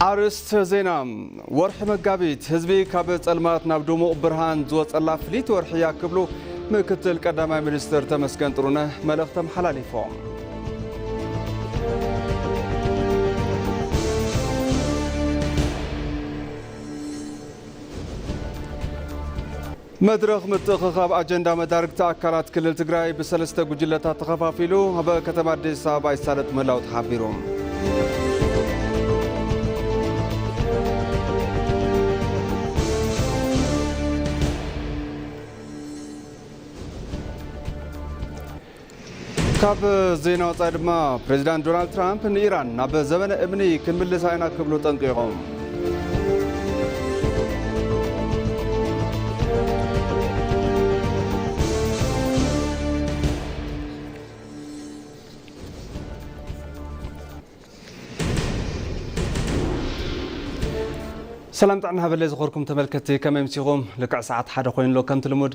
ኣርእስተ ዜና። ወርሒ መጋቢት ህዝቢ ካብ ጸልማት ናብ ድሙቕ ብርሃን ዝወጸላ ፍልይቲ ወርሒ እያ ክብሉ ምክትል ቀዳማይ ሚኒስትር ተመስገን ጥሩነህ መልእኽቶም ሓላሊፎም። መድረኽ ምትእኽኻብ ኣጀንዳ መዳርግቲ ኣካላት ክልል ትግራይ ብሰለስተ ጉጅለታት ተኸፋፊሉ ኣብ ከተማ ኣዲስ ኣበባ ይሳለጥ ምህላው ተሓቢሩ። ካብ ዜና ወጻኢ ድማ፣ ፕሬዚዳንት ዶናልድ ትራምፕ ንኢራን ናብ ዘበነ እምኒ ክንምልሳ ኢና ክብሉ ጠንቂቖም። ሰላም ጥዕና ሃበለይ ዝኸርኩም ተመልከትቲ፣ ከመይ ምሲኹም? ልክዕ ሰዓት ሓደ ኮይኑ ኣሎ። ከምቲ ልሙድ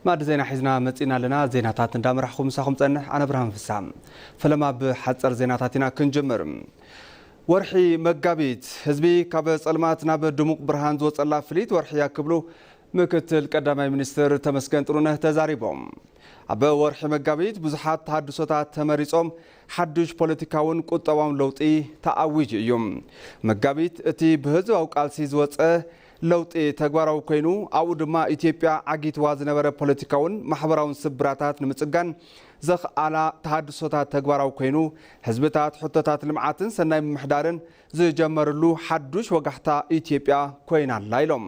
ማእዲ ዜና ሒዝና መጺና ኣለና። ዜናታት እንዳመራሕኹ ምሳኹም ጸንሕ ኣነ ብርሃን ፍሳ። ፈለማ ብሓጸር ዜናታት ኢና ክንጅምር። ወርሒ መጋቢት ህዝቢ ካብ ጸልማት ናብ ድሙቕ ብርሃን ዝወጸላ ፍልይቲ ወርሒ እያ ክብሉ ምክትል ቀዳማይ ሚኒስትር ተመስገን ጥሩነህ ተዛሪቦም። ኣብ ወርሒ መጋቢት ብዙሓት ተሃድሶታት ተመሪጾም፣ ሓዱሽ ፖለቲካውን ቁጠባውን ለውጢ ተኣዊጁ እዩ። መጋቢት እቲ ብህዝባዊ ቃልሲ ዝወጸ ለውጢ ተግባራዊ ኮይኑ፣ ኣብኡ ድማ ኢትዮጵያ ዓጊትዋ ዝነበረ ፖለቲካውን ማሕበራውን ስብራታት ንምጽጋን ዘኽኣላ ተሃድሶታት ተግባራዊ ኮይኑ፣ ህዝብታት ሕቶታት ልምዓትን ሰናይ ምምሕዳርን ዝጀመርሉ ሓዱሽ ወጋሕታ ኢትዮጵያ ኮይና ኣላ ኢሎም።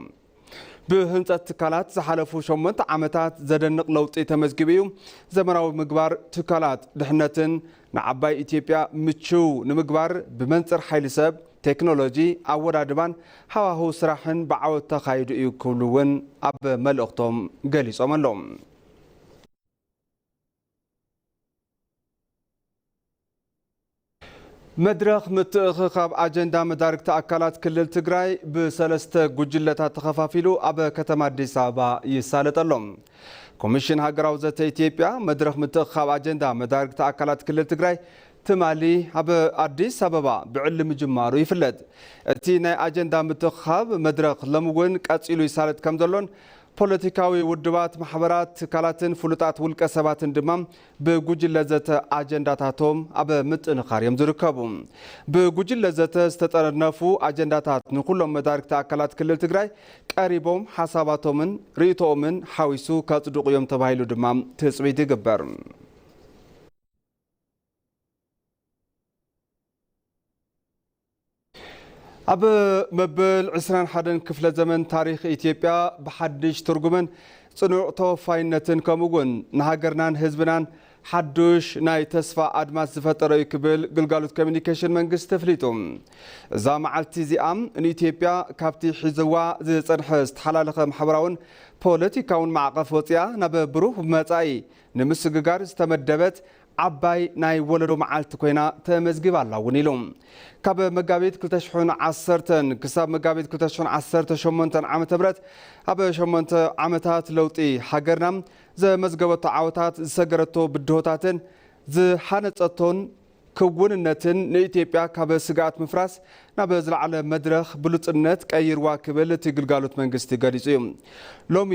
ብህንጸት ትካላት ዝሓለፉ ሸሞንተ ዓመታት ዘደንቕ ለውጢ ተመዝጊቡ እዩ። ዘመናዊ ምግባር ትካላት ድሕነትን ንዓባይ ኢትዮጵያ ምችው ንምግባር ብመንጽር ሓይሊ ሰብ፣ ቴክኖሎጂ፣ ኣወዳድባን ሃዋህው ስራሕን ብዓወት ተኻይዱ እዩ ክብሉ እውን ኣብ መልእኽቶም ገሊጾም ኣለዉ። መድረኽ ምትእኽኻብ ኣጀንዳ መዳርግቲ ኣካላት ክልል ትግራይ ብሰለስተ ጉጅለታት ተኸፋፊሉ ኣብ ከተማ ኣዲስ ኣበባ ይሳለጥ ኣሎ። ኮሚሽን ሃገራዊ ዘተ ኢትዮጵያ መድረኽ ምትእኽኻብ ኣጀንዳ መዳርግቲ ኣካላት ክልል ትግራይ ትማሊ ኣብ ኣዲስ ኣበባ ብዕሊ ምጅማሩ ይፍለጥ። እቲ ናይ ኣጀንዳ ምትእኽኻብ መድረኽ ሎሚ እውን ቀጺሉ ይሳለጥ ከም ዘሎን ፖለቲካዊ ውድባት፣ ማሕበራት፣ ትካላትን ፍሉጣት ውልቀ ሰባትን ድማ ብጉጅለ ዘተ ኣጀንዳታቶም ኣብ ምጥንኻር እዮም ዝርከቡ። ብጉጅለ ዘተ ዝተጠርነፉ ኣጀንዳታት ንኩሎም መዳርግቲ ኣካላት ክልል ትግራይ ቀሪቦም ሓሳባቶምን ርእይቶኦምን ሓዊሱ ከጽድቑ እዮም ተባሂሉ ድማ ትጽቢት ይግበር። ኣብ መበል ዕስራን ሓደን ክፍለ ዘመን ታሪኽ ኢትዮጵያ ብሓድሽ ትርጉምን ጽኑዕ ተወፋይነትን ከምኡ እውን ንሃገርናን ህዝብናን ሓዱሽ ናይ ተስፋ ኣድማስ ዝፈጠረ እዩ ክብል ግልጋሎት ኮሚኒኬሽን መንግስቲ ኣፍሊጡ። እዛ መዓልቲ እዚኣ ንኢትዮጵያ ካብቲ ሒዝዋ ዝጸንሐ ዝተሓላለኸ ማሕበራውን ፖለቲካውን ማዕቐፍ ወፂኣ ናብ ብሩህ መጻኢ ንምስግጋር ዝተመደበት ዓባይ ናይ ወለዶ መዓልቲ ኮይና ተመዝጊባ ኣላ እውን ኢሉ። ካብ መጋቢት ክልተ ሽሕን ዓሰርተን ክሳብ መጋቢት ክልተ ሽሕን ዓሰርተ ሸሞንተን ዓመተ ምህረት ኣብ ሸሞንተ ዓመታት ለውጢ ሃገርና ዘመዝገበቶ ዓወታት፣ ዝሰገረቶ ብድሆታትን ዝሃነጸቶን ክውንነትን ንኢትዮጵያ ካብ ስግኣት ምፍራስ ናብ ዝለዓለ መድረኽ ብሉጽነት ቀይርዋ ክብል እቲ ግልጋሎት መንግስቲ ገሊጹ እዩ። ሎሚ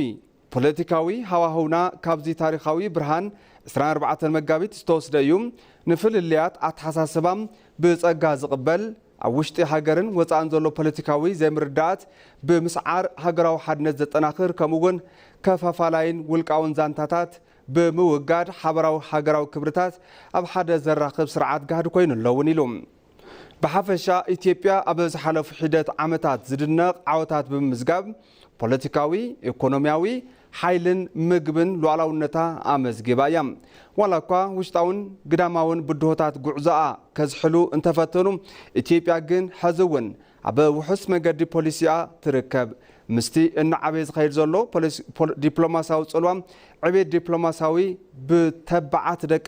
ፖለቲካዊ ሃዋህውና ካብዚ ታሪኻዊ ብርሃን ዕስራን ኣርባዕተን መጋቢት ዝተወስደ እዩ። ንፍልልያት ኣተሓሳስባ ብጸጋ ዝቕበል፣ ኣብ ውሽጢ ሃገርን ወጻእን ዘሎ ፖለቲካዊ ዘይምርዳኣት ብምስዓር ሃገራዊ ሓድነት ዘጠናኽር፣ ከምኡ እውን ከፋፋላይን ውልቃውን ዛንታታት ብምውጋድ ሓበራዊ ሃገራዊ ክብርታት ኣብ ሓደ ዘራኽብ ስርዓት ጋህዲ ኮይኑ ኣሎ እውን ኢሉ። ብሓፈሻ ኢትዮጵያ ኣብ ዝሓለፉ ሒደት ዓመታት ዝድነቕ ዓወታት ብምምዝጋብ ፖለቲካዊ፣ ኢኮኖሚያዊ ሓይልን ምግብን ሉዓላውነታ ኣመዝጊባ እያ። ዋላ እኳ ውሽጣውን ግዳማውን ብድሆታት ጉዕዞኣ ከዝሕሉ እንተፈተኑ፣ ኢትዮጵያ ግን ሕዚ እውን ኣብ ውሑስ መንገዲ ፖሊሲኣ ትርከብ። ምስቲ እናዓበየ ዝኸይድ ዘሎ ፖሊሲ-፣ ፖል-፣ ዲፕሎማሲያዊ ጽልዋ፣ ዕቤት ዲፕሎማሲያዊ ብተባዓት ደቃ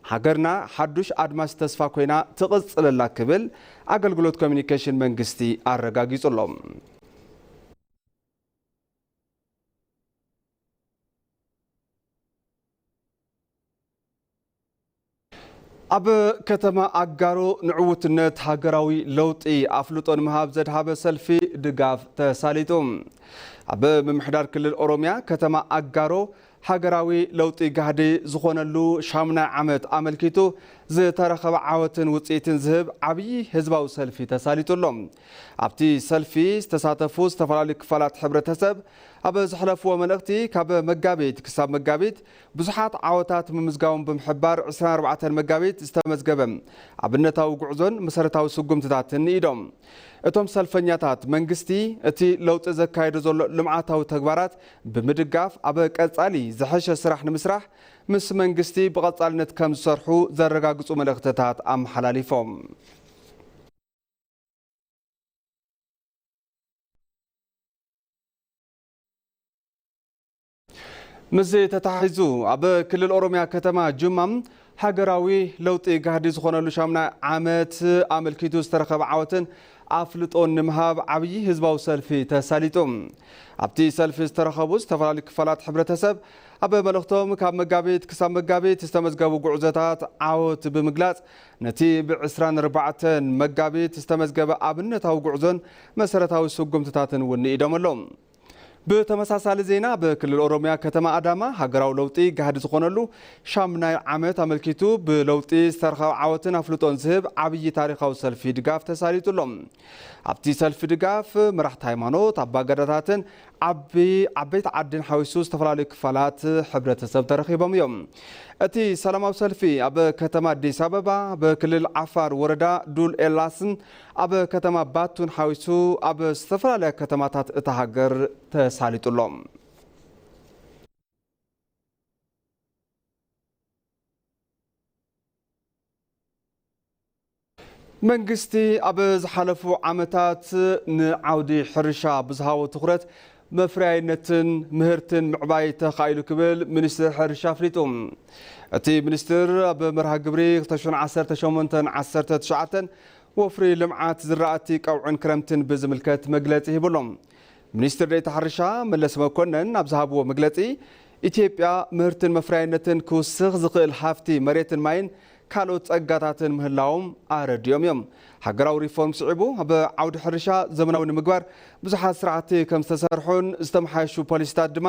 ሃገርና ሓዱሽ ኣድማስ ተስፋ ኮይና ትቕጽል ኣላ ክብል ኣገልግሎት ኮሚኒኬሽን መንግስቲ ኣረጋጊጹ ኣሎ። ኣብ ከተማ ኣጋሮ ንዕውትነት ሃገራዊ ለውጢ ኣፍልጦ ንምሃብ ዘድሃበ ሰልፊ ድጋፍ ተሳሊጡ። ኣብ ምምሕዳር ክልል ኦሮሚያ ከተማ ኣጋሮ ሃገራዊ ለውጢ ጋህዲ ዝኾነሉ ሻምናይ ዓመት ኣመልኪቱ ዝተረኸበ ዓወትን ውፅኢትን ዝህብ ዓብዪ ህዝባዊ ሰልፊ ተሳሊጡ ኣሎ። ኣብቲ ሰልፊ ዝተሳተፉ ዝተፈላለዩ ክፋላት ሕብረተሰብ ኣብ ዘሕለፍዎ መልእኽቲ፣ ካብ መጋቢት ክሳብ መጋቢት ብዙሓት ዓወታት ምምዝጋቦም ብምሕባር፣ ዕስራን ኣርባዕተን መጋቢት ዝተመዝገበ ኣብነታዊ ጉዕዞን መሰረታዊ ስጉምትታትን ንኢዶም። እቶም ሰልፈኛታት፣ መንግስቲ እቲ ለውጢ ዘካየዶ ዘሎ ልምዓታዊ ተግባራት ብምድጋፍ፣ ኣብ ቀጻሊ ዝሐሸ ስራሕ ንምስራሕ ምስ መንግስቲ ብቐጻልነት ከም ዝሰርሑ ዘረጋግጹ መልእኽትታት ኣመሓላሊፎም። ምስዚ ተታሒዙ፣ ኣብ ክልል ኦሮሚያ ከተማ ጅማ ሃገራዊ ለውጢ ጋህዲ ዝኾነሉ ሻምናይ ዓመት ኣመልኪቱ ዝተረኸበ ዓወትን ኣፍልጦን ንምሃብ ዓብዪ ህዝባዊ ሰልፊ ተሳሊጡ። ኣብቲ ሰልፊ ዝተረኸቡ ዝተፈላለዩ ክፋላት ሕብረተሰብ ኣብ መልእኽቶም፣ ካብ መጋቢት ክሳብ መጋቢት ዝተመዝገቡ ጉዕዞታት ዓወት ብምግላጽ፣ ነቲ ብ ዕስራን ኣርባዕተን መጋቢት ዝተመዝገበ ኣብነታዊ ጉዕዞን መሰረታዊ ስጉምትታትን እውን ንኢዶም ኣለዉ። ብተመሳሳሊ ዜና፣ ኣብ ክልል ኦሮሚያ ከተማ ኣዳማ ሃገራዊ ለውጢ ጋህዲ ዝኾነሉ ሻምናይ ዓመት ኣመልኪቱ ብለውጢ ዝተረኸበ ዓወትን ኣፍልጦን ዝህብ ዓብዪ ታሪኻዊ ሰልፊ ድጋፍ ተሳሊጡ ኣሎ። ኣብቲ ሰልፊ ድጋፍ መራሕቲ ሃይማኖት፣ ኣባገዳታትን ዓቢ-፣ ዓበይቲ ዓድን ሓዊሱ ዝተፈላለዩ ክፋላት ሕብረተሰብ ተረኺቦም እዮም። እቲ ሰላማዊ ሰልፊ ኣብ ከተማ ኣዲስ ኣበባ፣ ኣብ ክልል ዓፋር ወረዳ ዱል ኤላስን ኣብ ከተማ ባቱን ሓዊሱ ኣብ ዝተፈላለያ ከተማታት እታ ሃገር ተሳሊጡ ኣሎ። መንግስቲ ኣብ ዝሓለፉ ዓመታት ንዓውዲ ሕርሻ ብዝሃቦ ትኹረት፣ መፍረያይነትን ምህርትን ምዕባይ ተኻኢሉ ክብል ሚኒስትር ሕርሻ ኣፍሊጡ። እቲ ሚኒስትር ኣብ መርሃ ግብሪ ክልተ ሽሕን ዓሰርተ ሸሞንተን ዓሰርተ ትሽዓተን ወፍሪ ልምዓት ዝራእቲ ቀውዕን ክረምትን ብዝምልከት መግለጺ ሂቡ ኣሎ። ሚኒስትር ዴኤታ ሕርሻ መለስ መኮነን ኣብ ዝሃብዎ መግለጺ፣ ኢትዮጵያ ምህርትን መፍረያይነትን ክውስኽ ዝኽእል ሃፍቲ መሬትን ማይን ካልኦት ጸጋታትን ምህላዎም ኣረዲኦም እዮም። ሃገራዊ ሪፎርም ስዒቡ ኣብ ዓውዲ ሕርሻ ዘመናዊ ንምግባር ብዙሓት ስራሕቲ ከም ዝተሰርሑን ዝተመሓየሹ ፖሊሲታት ድማ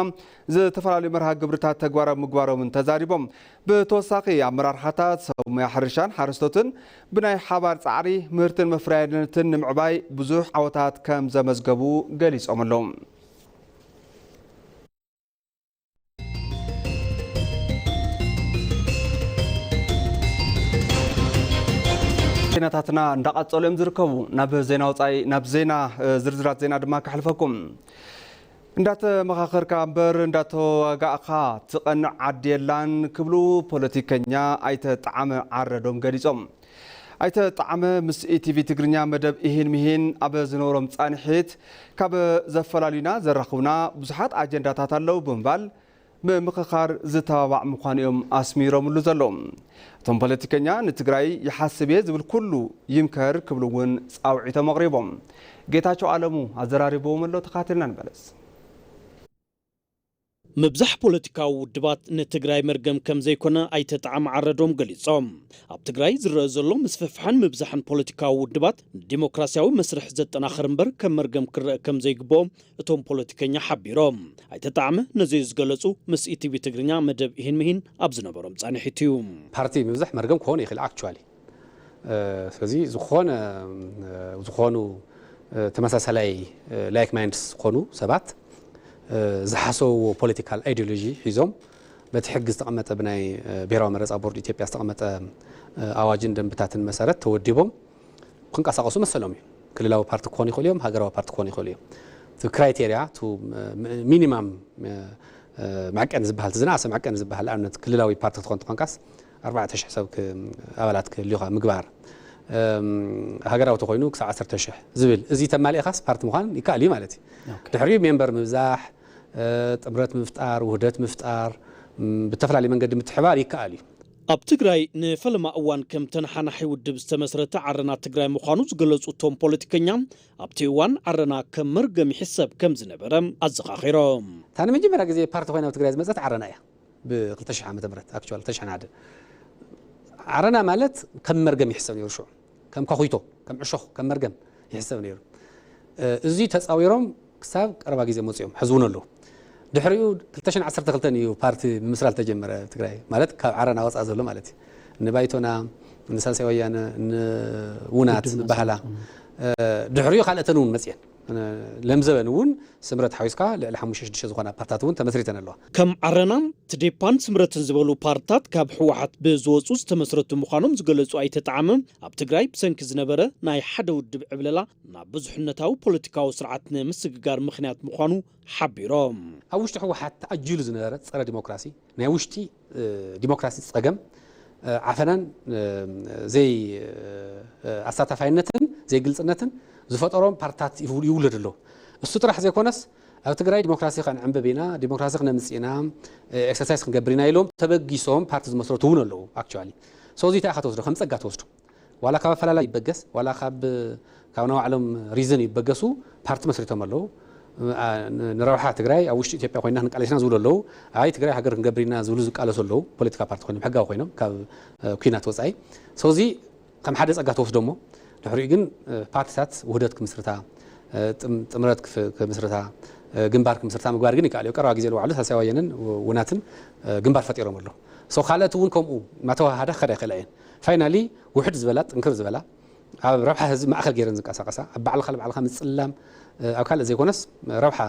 ዝተፈላለዩ መርሃ ግብርታት ተግባራዊ ምግባሮምን ተዛሪቦም። ብተወሳኺ፣ ኣመራርሓታት ሰብ ሞያ ሕርሻን ሓረስቶትን ብናይ ሓባር ጻዕሪ ምህርትን መፍረያይነትን ንምዕባይ ብዙሕ ዓወታት ከም ዘመዝገቡ ገሊጾም ኣለዉ። ዜናታትና እንዳቐጸሉ እዮም ዝርከቡ። ናብ ዜና ወጻኢ፣ ናብ ዜና፣ እ፣ ዝርዝራት ዜና ድማ ከሕልፈኩም። እንዳተመኻኸርካ እምበር እንዳተዋጋእኻ ትቐንዕ ዓዲ የላን ክብሉ ፖለቲከኛ ኣይተ ጣዕመ ዓረዶም ገሊጾም። ኣይተ ጣዕመ ምስ ኢቲቪ ትግርኛ መደብ ኢሂን ምሂን ኣብ ዝነበሮም ጻንሒት፣ ካብ ዘፈላልዩና ዘራኽቡና ብዙሓት ኣጀንዳታት ኣለዉ ብምባል፣ ምምኽኻር ዝተባባዕ ምዃኑ እዮም ኣስሚሮምሉ ዘለዉ። እቶም ፖለቲከኛ፣ ንትግራይ ይሓስብ እየ ዝብል ኩሉ ይምከር ክብሉ እውን ጻውዒቶም ኣቕሪቦም። ጌታቸው ኣለሙ ኣዘራሪብዎም ኣሎ፣ ተኻተልና ንመለስ። ምብዛሕ ፖለቲካዊ ውድባት ንትግራይ መርገም ከም ዘይኮነ ኣይተ ጣዕመ ዓረዶም ገሊጾም። ኣብ ትግራይ ዝረአ ዘሎ ምስፍሕፋሕን ምብዛሕን ፖለቲካዊ ውድባት ንዲሞክራሲያዊ መስርሕ ዘጠናኽር እምበር ከም መርገም ክረአ ከም ዘይግብኦ እቶም ፖለቲከኛ ሓቢሮም። ኣይተ ጣዕመ ነዚ ዝገለጹ ምስ ኢቲቪ ትግርኛ መደብ ኢሂን ምሂን ኣብ ዝነበሮም ጻንሒት እዩ። ፓርቲ ምብዛሕ መርገም ክኾን ይኽእል፣ actually። እ፣ ስለዚ ዝኾነ፣ እ፣ ዝኾኑ፣ እ፣ ተመሳሳላይ፣ እ፣ like minds ዝኾኑ ሰባት፣ እ፣ ዝሓሰብዎ ፖለቲካል ኣይዲዮሎጂ ሒዞም በቲ ሕጊ ዝተቐመጠ፣ ብናይ፣ እ፣ ብሔራዊ መረፃ ቦርድ ኢትዮጵያ ዝተቐመጠ፣ እ፣ ኣዋጅን ደንብታትን መሰረት ተወዲቦም ክንቀሳቐሱ መሰሎም እዩ። ክልላዊ ፓርቲ ክኾኑ ይኽእሉ እዮም፣ ሃገራዊ ፓርቲ ክኾኑ ይኽእሉ እዮም። እቲ ክራይቴርያ፣ እቲ፣ እ፣ ሚ-፣ ሚኒማም፣ እ፣ እ፣ መዐቀኒ ዝበሃል፣ እቲ ዝነኣሰ መዐቀኒ ዝበሃል፣ ንኣብነት ክልላዊ ፓርቲ ክትኾን ተኾንካስ ኣርባዕተ ሽሕ ሰብ ክ-፣ ኣባላት ክህልዩኻ ምግባር፣ እም፣ ሃገራዊ ተኾይኑ ክሳብ ዓሰርተ ሽሕ ዝብል፣ እዚ ተማሊእኻስ ፓርቲ ምዃን ይከኣል እዩ ማለት እዩ። ኦኬ። ድሕሪኡ ሜምበር ምብዛሕ፣ እ፣ ጥምረት ምፍጣር፣ ውህደት ምፍጣር፣ እም፣ ብተፈላለየ መንገዲ ምትሕባር ይከኣል እዩ። ኣብ ትግራይ ንፈለማ እዋን ከም ተነሓናሒ ውድብ ዝተመስረተ ዓረና ትግራይ ምዃኑ ዝገለጹ እቶም ፖለቲከኛ፣ ኣብቲ እዋን ዓረና ከም መርገም ይሕሰብ ከም ዝነበረ ኣዘኻኺሮም። እታ ንመጀመርያ ግዜ ፓርቲ ኮይና ኣብ ትግራይ ዝመጸት ዓረና እያ። ብ ክልተ ሽሕ ዓመተ ምህረት፣ actually፣ ክልተ ሽሕን ሓደ። ዓረና ማለት ከም መርገም ይሕሰብ ነይሩ። ሽዑ ከም ከኹይቶ፣ ከም ዕሾኽ፣ ከም መርገም ይሕሰብ ነይሩ። እዚ ተፃዊሮም ክሳብ ቀረባ ግዜ መፅኦም ሕዚ እውን ኣለዉ። ድሕሪኡ ክልተ ሽሕን ዓሰርተ ክልተን እዩ ፓርቲ ምምስራት ተጀመረ ኣብ ትግራይ፣ ማለት ካብ ዓረና ወፃእ ዘሎ ማለት እዩ። ንባይቶና፣ ንሳልሳይ ወያነ፣ ንውናት፣ ንባህላ። ድሕሪኡ ካልኦተን እውን መፅየን። ለምዘበን እውን ስምረት ሓዊስካ ልዕሊ ሓሙሽተ ሽዱሽተ ዝኾና ፓርትታት እውን ተመስሪተን ኣለዋ። ከም ዓረና፣ ትዴፓን ስምረትን ዝበሉ ፓርትታት ካብ ህወሓት ብዝወፁ ዝተመስረቱ ምዃኖም ዝገለፁ ኣይተ ጣዕመ፣ ኣብ ትግራይ ብሰንኪ ዝነበረ ናይ ሓደ ውድብ ዕብለላ ናብ ብዙሕነታዊ ፖለቲካዊ ስርዓት ንምስግጋር ምኽንያት ምዃኑ ሓቢሮም። ኣብ ውሽጢ ህወሓት ተኣጅሉ ዝነበረ ፀረ ዲሞክራሲ፣ ናይ ውሽጢ ዲሞክራሲ ፀገም፣ ዓፈናን ዘይ ኣሳታፋይነትን ዘይግልፅነትን ዝፈጠሮም ፓርትታት ይውለዱ ኣለዉ። እሱ ጥራሕ ዘይኮነስ ኣብ ትግራይ ዲሞክራሲ ከንዕንብብ ኢና፣ ዲሞክራሲ ክነምፅእ ኢና፣ ኤክሰርሳይዝ ክንገብር ኢና ኢሎም ተበጊሶም ፓርቲ ዝመስረቱ እውን ኣለዉ። ኣክቹዋሊ ሶዚ እንታይ ኢኻ ትወስዶ? ከም ፀጋ ትወስዶ። ዋላ ካብ ኣፈላላይ ይበገስ፣ ዋላ ካብ ካብ ናይ ባዕሎም ሪዝን ይበገሱ ፓርቲ መስሪቶም ኣለዉ። ንረብሓ ትግራይ ኣብ ውሽጢ ኢትዮጵያ ኮይና ክንቃለስ ኢና ዝብሉ ኣለዉ። ኣይ ትግራይ ሃገር ክንገብር ኢና ዝብሉ ዝቃለሱ ኣለዉ። ፖለቲካ ፓርቲ ኮይኖም፣ ሕጋዊ ኮይኖም ካብ ኩናት ወፃኢ። ሶዚ ከም ሓደ ፀጋ ትወስዶ እሞ ድሕሪኡ ግን ፓርቲታት ውህደት ክምስርታ፣ ጥምረት ክምስርታ፣ ግንባር ክምስርታ ምግባር ግን ይከኣል እዩ። ቀረባ ግዜ ልዋዕሉ ሳልሳይ ወያነን ውናትን ግንባር ፈጢሮም ኣለዉ። ካልኦት እውን ከምኡ እናተዋሃሃዳ ክኸዳ ይኽእላ እየን። ፋይናሊ ውሕድ ዝበላ ጥንክር ዝበላ ኣብ ረብሓ ህዝቢ ማእኸል ገይረን ዝንቀሳቐሳ፣ ኣብ ባዕልኻ ንባዕልኻ ምፅላም፣ ኣብ ካልእ ዘይኮነስ ረብሓ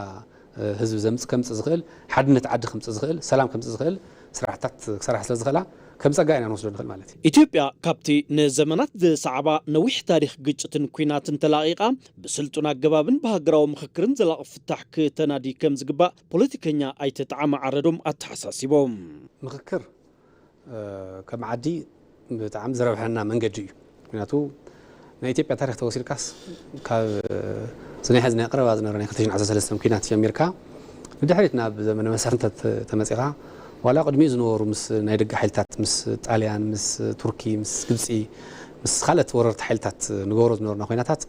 ህዝቢ ዘምፅ ከምፅእ ዝኽእል፣ ሓድነት ዓዲ ከምፅእ ዝኽእል፣ ሰላም ከምፅእ ዝኽእል ስራሕታት ክሰርሓ ስለ ዝኽእላ ከም ፀጋ ኢና ንወስዶ ንኽእል ማለት እዩ። ኢትዮጵያ ካብቲ ንዘመናት ዝሰዓባ ነዊሕ ታሪኽ ግጭትን ኲናትን ተላቒቓ ብስልጡን ኣገባብን ብሃገራዊ ምኽክርን ዘላቒ ፍታሕ ክተናዲ ከም ዝግባእ ፖለቲከኛ ኣይተ ጣዕመ ዓረዶም ኣተሓሳሲቦም። ምኽክር ከም ዓዲ ብጣዕሚ ዝረብሐና መንገዲ እዩ። ምክንያቱ ናይ ኢትዮጵያ ታሪክ ተወሲድካስ ካብ እዚ ናይ ሕዚ ናይ ቀረባ ዝነበረ ናይ ክልተ ሽሕን ዓሰርተ ሰለስተን ኲናት ጀሚርካ ንድሕሪት ናብ ዘመነ መሳፍንተት ተመፂኻ ዋላ ቅድሚኡ ዝነበሩ ምስ ናይ ደገ ሓይልታት ምስ ጣልያን ምስ ቱርኪ ምስ ግብፂ ምስ ካልኦት ወረርቲ ሓይልታት ንገብሮ ዝነበርና ኮይናታት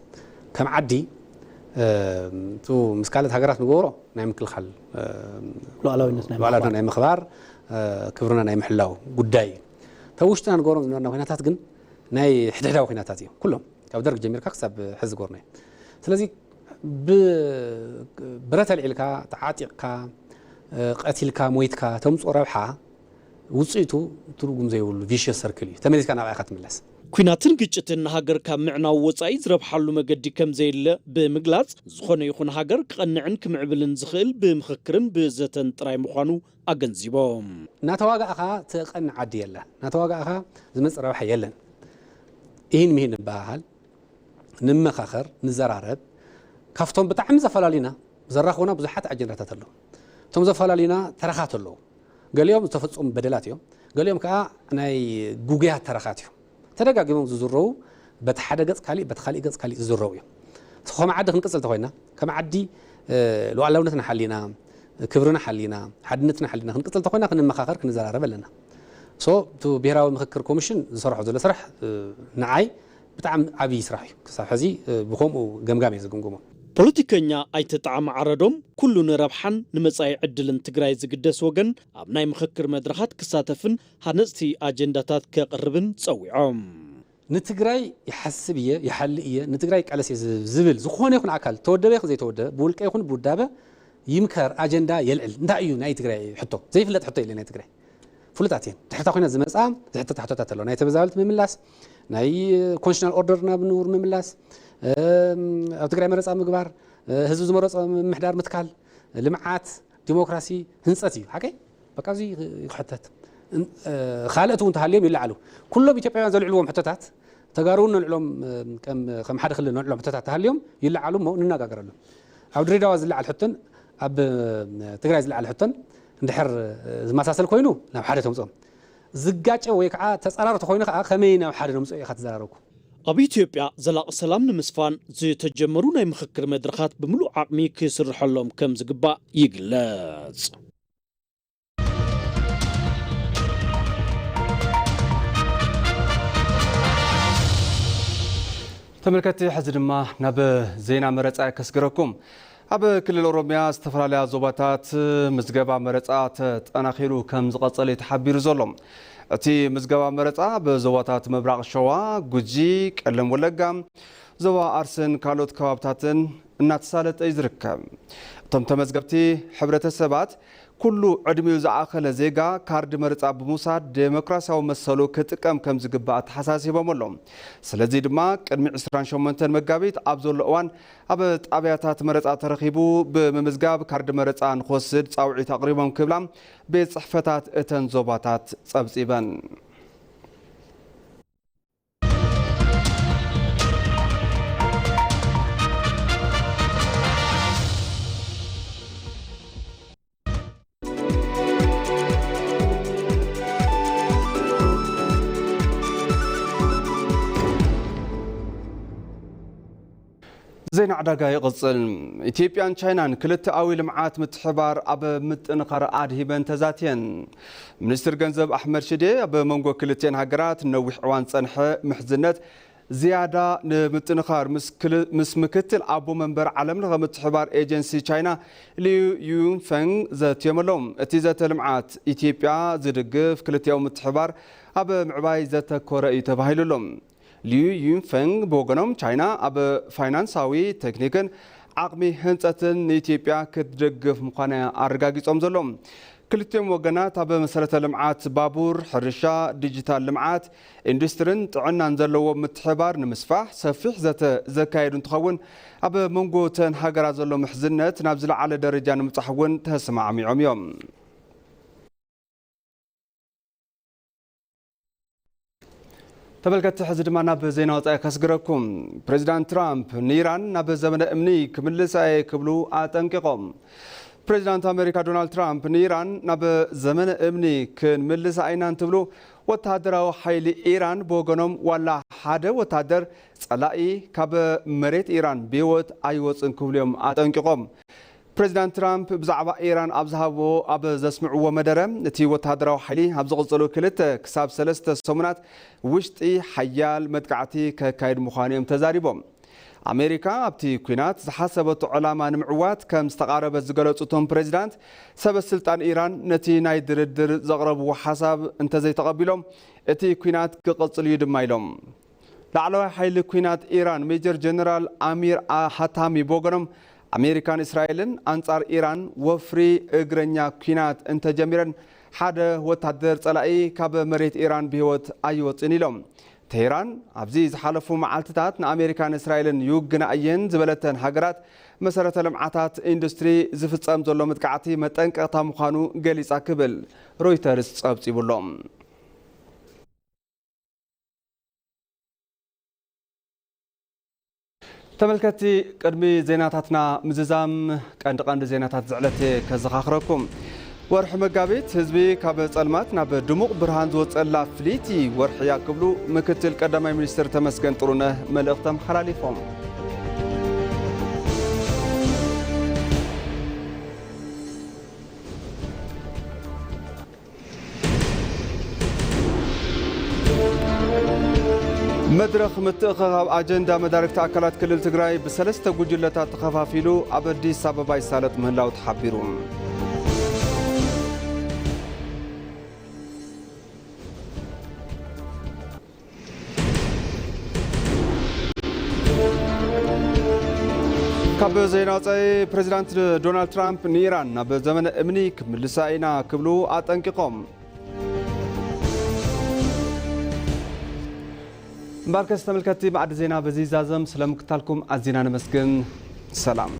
ከም ዓዲ ምስ ካልኦት ሃገራት ንገብሮ ናይ ምክልኻል ሉዓላዊነት ናይ ሉዓላዊነት ናይ ምኽባር ክብርና ናይ ምሕላው ጉዳይ እዩ። ተብ ውሽጥና ንገብሮም ዝነበርና ኩነታት ግን ናይ ሕድሕዳዊ ኩነታት እዮም ኩሎም ካብ ደርግ ጀሚርካ ክሳብ ሕዚ ዝገብርና እዩ። ስለዚ ብብረት ኣልዒልካ ተዓጢቕካ ቀቲልካ ሞይትካ ተምፅኦ ረብሓ ውፅኢቱ ትርጉም ዘይብሉ ቪሽየስ ሰርክል እዩ። ተመሊስካ ናብኣ ኢኻ ትምለስ። ኲናትን ግጭትን ንሃገር ካብ ምዕናው ወፃኢ ዝረብሓሉ መገዲ ከምዘየለ ብምግላፅ፣ ዝኾነ ይኹን ሃገር ክቐንዕን ክምዕብልን ዝኽእል ብምኽክርን ብዘተን ጥራይ ምዃኑ ኣገንዚቦም። እናተዋጋእኻ ትቐንዕ ዓዲ የላን። እናተዋጋእኻ ዝመፅእ ረብሓ የለን። ኢሂን ምሂን ንበሃሃል፣ ንመኻኸር፣ ንዘራረብ። ካብቶም ብጣዕሚ ዘፈላልዩና ዘራኽቡና ብዙሓት ኣጀንዳታት ኣለዉ። እቶም ዘፈላልዩና ተረኻት ኣለዉ። ገሊኦም ዝተፈፀሙ በደላት እዮም። ገሊኦም ከዓ ናይ ጉጉያት ተረኻት እዮም። ተደጋጊሞም ዝዝረቡ በቲ ሓደ ገፅ ካሊእ በቲ ካሊእ ገፅ ካሊእ ዝዝረቡ እዮም። ከም ዓዲ ክንቅፅል ተኮይና ከም ዓዲ ሉዓላውነትና ሓሊና ክብርና ሓሊና ሓድነትና ሓሊና ክንቅፅል ተኮይና ክንመኻኸር ክንዘራረብ ኣለና። ሶ እቲ ብሄራዊ ምክክር ኮሚሽን ዝሰርሖ ዘሎ ስራሕ ንዓይ ብጣዕሚ ዓብዪ ስራሕ እዩ። ክሳብ ሕዚ ብከምኡ ገምጋም እየ ዝግምግሞ። ፖለቲከኛ ኣይተ ጣዕመ ዓረዶም ኩሉ ንረብሓን ንመፃኢ ዕድልን ትግራይ ዝግደስ ወገን ኣብ ናይ ምኽክር መድረኻት ክሳተፍን ሃነፅቲ ኣጀንዳታት ከቕርብን ፀዊዖም። ንትግራይ ይሓስብ እየ ይሓሊ እየ ንትግራይ ይቃለስ እየ ዝብል ዝኾነ ይኹን ኣካል ተወደበ ይኹን ዘይተወደበ ብውልቀ ይኹን ብውዳበ ይምከር ኣጀንዳ የልዕል። እንታይ እዩ ናይ ትግራይ ሕቶ? ዘይፍለጥ ሕቶ የለ ናይ ትግራይ ፍሉጣት እየን። ድሕርታ ኮይና ዝመፃ ዝሕተታ ሕቶታት ኣለዋ። ናይ ተመዛበልቲ ምምላስ፣ ናይ ኮንስቲቱሽናል ኦርደር ናብ ንቡር ምምላስ፣ ኣብ ትግራይ መረፃ ምግባር፣ ህዝቢ ዝመረፆ ምምሕዳር ምትካል፣ ልምዓት፣ ዲሞክራሲ፣ ህንፀት እዩ። ሓቀይ በቃ እዚ ይክሕተት። ካልኦት እውን ተሃልዮም ይለዓሉ። ኩሎም ኢትዮጵያውያን ዘልዕልዎም ሕቶታት ተጋሩ እውን ነልዕሎም ከም ሓደ ክልል ነልዕሎም ሕቶታት ተሃልዮም ይለዓሉ እሞ ንነጋገረሎም። ኣብ ድሬዳዋ ዝለዓል ሕቶን ኣብ ትግራይ ዝለዓል ሕቶን እንድሕር ዝመሳሰል ኮይኑ ናብ ሓደ ተምፅኦም። ዝጋጨ ወይ ከዓ ተፃራሪ ተኮይኑ ከዓ ከመይ ናብ ሓደ ነምፅኦ ኢኻ ትዘራረብኩ። ኣብ ኢትዮጵያ ዘላቒ ሰላም ንምስፋን ዝተጀመሩ ናይ ምኽክር መድረኻት ብምሉእ ዓቕሚ ክስርሐሎም ከም ዝግባእ ይግለጽ። ተመልከትቲ ሕዚ ድማ ናብ ዜና መረፃ ከስግረኩም። ኣብ ክልል ኦሮሚያ ዝተፈላለያ ዞባታት ምዝገባ መረፃ ተጠናኺሩ ከም ዝቐፀለ እዩ ተሓቢሩ ዘሎ። እቲ ምዝገባ መረጻ ብዞባታት ምብራቕ ሸዋ፣ ጉጂ፣ ቀለም ወለጋ፣ ዞባ ኣርሲን ካልኦት ከባብታትን እናተሳለጠ እዩ ዝርከብ። እቶም ተመዝገብቲ ሕብረተሰባት፣ ኩሉ ዕድሚኡ ዝኣኸለ ዜጋ ካርድ መረጻ ብምውሳድ ዴሞክራሲያዊ መሰሉ ክጥቀም ከም ዝግባእ ኣተሓሳሲቦም ኣለዉ። ስለዚ ድማ ቅድሚ ዕስራን ሸሞንተን መጋቢት ኣብ ዘሎ እዋን ኣብ ጣብያታት መረጻ ተረኺቡ ብምምዝጋብ ካርድ መረጻ ንክወስድ ጻውዒት ኣቕሪቦም ክብላ ቤት ጽሕፈታት እተን ዞባታት ጸብጺበን። ዜና ዕዳጋ ይቕጽል። ኢትዮጵያን ቻይናን ክልተኣዊ ልምዓት ምትሕባር ኣብ ምጥንኻር ኣድሂበን ተዛትየን። ሚኒስትር ገንዘብ ኣሕመድ ሽዴ ኣብ መንጎ ክልቲኤን ሃገራት ነዊሕ እዋን ዝጸንሐ ምሕዝነት ዝያዳ ንምጥንኻር ምስ ክል-፣ ምስ ምክትል ኣቦ መንበር ዓለም ለኸ ምትሕባር ኤጀንሲ ቻይና ሊዩ ዩንፈንግ ዘትዮም ኣለዉ። እቲ ዘተ ልምዓት ኢትዮጵያ ዝድግፍ ክልቲኣዊ ምትሕባር ኣብ ምዕባይ ዘተኮረ እዩ ተባሂሉ ኣሎ። ሊዩ ዩንፈንግ ብወገኖም ቻይና ኣብ ፋይናንሳዊ፣ ቴክኒክን ዓቕሚ ህንፀትን ንኢትዮጵያ ክትደግፍ ምዃና ኣረጋጊጾም ዘሎ። ክልቲኦም ወገናት ኣብ መሰረተ ልምዓት፣ ባቡር፣ ሕርሻ፣ ዲጂታል ልምዓት፣ ኢንዱስትሪን ጥዕናን ዘለዎ ምትሕባር ንምስፋሕ ሰፊሕ ዘተ ዘካየዱ እንትኸውን፣ ኣብ መንጎ እተን ሃገራት ዘሎ ምሕዝነት ናብ ዝለዓለ ደረጃ ንምብጻሕ እውን ተሰማዕሚዖም እዮም። ተመልከትቲ፣ ሕዚ ድማ ናብ ዜና ወጻኢ ከስግረኩም። ፕሬዚዳንት ትራምፕ ንኢራን ናብ ዘመነ እምኒ ክምልሳ እየ ክብሉ ኣጠንቂቖም። ፕሬዚዳንት ኣሜሪካ ዶናልድ ትራምፕ ንኢራን ናብ ዘመነ እምኒ ክንምልሳ ኢና እንትብሉ፣ ወታደራዊ ሓይሊ ኢራን ብወገኖም ዋላ ሓደ ወታደር ጸላኢ ካብ መሬት ኢራን ብህይወት ኣይወጽን ክብሉ እዮም ኣጠንቂቖም። ፕሬዚዳንት ትራምፕ ብዛዕባ ኢራን ኣብ ዝሃብዎ፣ ኣብ ዘስምዕዎ መደረ፣ እቲ ወታደራዊ ሓይሊ ኣብ ዝቕጽሉ ክልተ ክሳብ ሰለስተ ሰሙናት ውሽጢ ሓያል መጥቃዕቲ ከካይድ ምዃኑ እዮም ተዛሪቦም። ኣሜሪካ ኣብቲ ኲናት ዝሓሰበቶ ዕላማ ንምዕዋት ከም ዝተቓረበት ዝገለጹ እቶም ፕሬዚዳንት፣ ሰበ ስልጣን ኢራን ነቲ ናይ ድርድር ዘቕረብዎ ሓሳብ እንተዘይተቐቢሎም፣ እቲ ኲናት ክቕጽል እዩ ድማ ኢሎም። ላዕለዋይ ሓይሊ ኲናት ኢራን ሜጀር ጀነራል ኣሚር ኣ-፣ ሃታሚ ብወገኖም፣ ኣሜሪካን እስራኤልን ኣንጻር ኢራን ወፍሪ እግረኛ ኲናት እንተጀሚረን፣ ሓደ ወታደር ጸላኢ ካብ መሬት ኢራን ብህይወት ኣይወጽእን ኢሎም። ቴህራን ኣብዚ ዝሓለፉ መዓልትታት ንኣሜሪካን እስራኤልን ይውግና እየን ዝበለተን ሃገራት መሰረተ ልምዓታት፣ ኢንዱስትሪ ዝፍጸም ዘሎ መጥቃዕቲ መጠንቀቕታ ምዃኑ ገሊጻ ክብል ሮይተርስ ጸብጺቡ ኣሎ። ተመልከትቲ፣ ቅድሚ ዜናታትና ምዝዛም፣ ቀንዲ ቀንዲ ዜናታት ዝዕለት ከዘኻኽረኩም። ወርሒ መጋቢት ህዝቢ ካብ ጸልማት ናብ ድሙቕ ብርሃን ዝወጸላ ፍልይቲ ወርሒ እያ ክብሉ ምክትል ቀዳማይ ሚኒስትር ተመስገን ጥሩነህ መልእኽቲ ኣመሓላሊፎም። መድረኽ ምትእኽኻብ ኣጀንዳ መዳርግቲ ኣካላት ክልል ትግራይ ብሰለስተ ጉጅለታት ተኸፋፊሉ ኣብ ኣዲስ ኣበባ ይሳለጥ ምህላው ተሓቢሩ። ካብ ዜና ወጻኢ፣ ፕሬዚዳንት ዶናልድ ትራምፕ ንኢራን ናብ ዘመነ እምኒ ክምልሳ ኢና ክብሉ ኣጠንቂቖም። እምበኣርከስ ተመልከትቲ፣ ማዕዲ ዜና በዚ ይዛዘም። ስለምክታልኩም ኣዚና ነመስግን። ሰላም።